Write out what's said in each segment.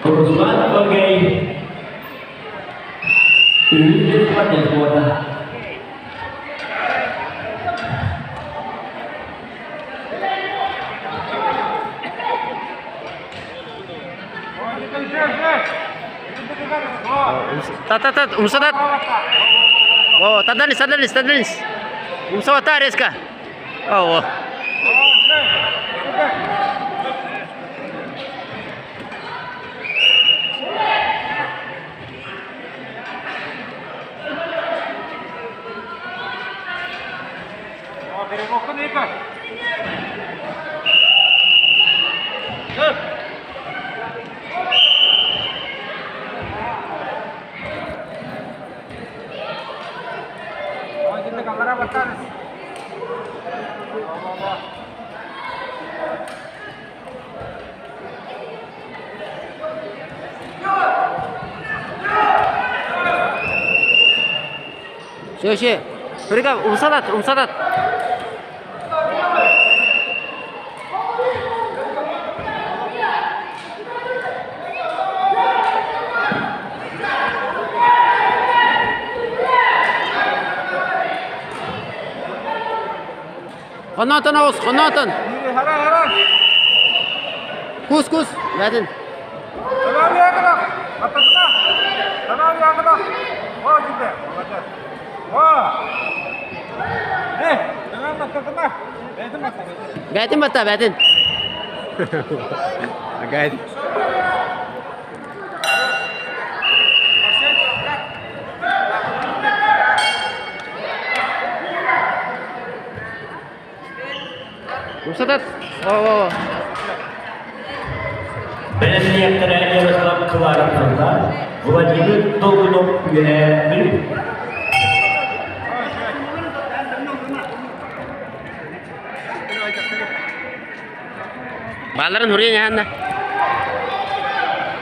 Руслан Огей үһүс спортсмена. Тат-тат, умсатат. О, тадалис, тадалис, тадалис. Умсавата резко. О. Все, Прыгай, умсадат, умсадат. Хонотон оҕус, хонотон. Кус, кус, бәдин. Бәтин бата, бәтин. Агай. Умсатат. О, Бэлэмниэхтэрэ Ярослав Кларов Владимир Долгунов Үөһээ Бүлүү. Балларын хуруйан яһанна.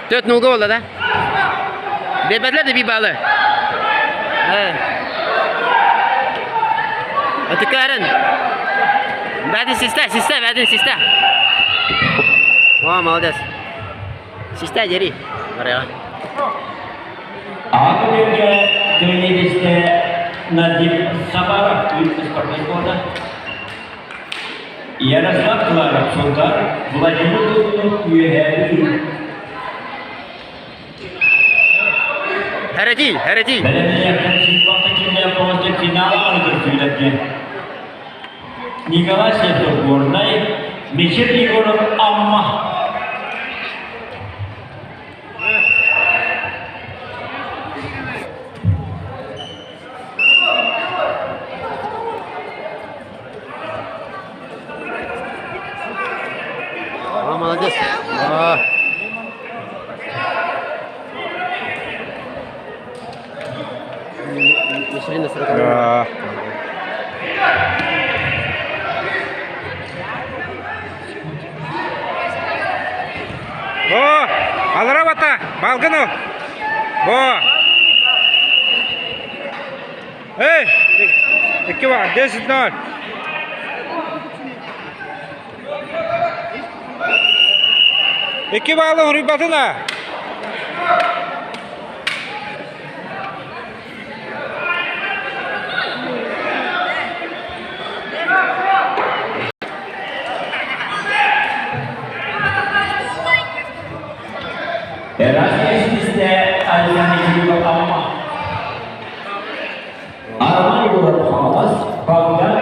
Төрт нолга буолла да? Биэрбэтилэр да биир баалы. Өтүкээрин. Бәдин систэ, систэ, бәдин систэ. О, молодец. Систэ, дери. Барыга. Аҕа күнүгэр тренеристэ Назим Сабаров спортивный спорта. Ярослав Кларов Сунтар, Владимир Долгунов Үөһээ Бүлүү. Хәрәти, хәрәти. Бэлэмнэниэхтэн сүүрбэххэ кимнээх тоҕус финал аҕаны көрсүүлэргэ. Николай Сетов Горнай, Мичил Егоров Амма. О, молодец. О. Мишелина 40. О, алара бата, балгын ол. О. Эй, 2 бар, 10-0. 2 баллы уруйбатын а. Erasmus Üstüne Alexander Кириллов Амма. Арман Егоров Хаҥалас, Богдан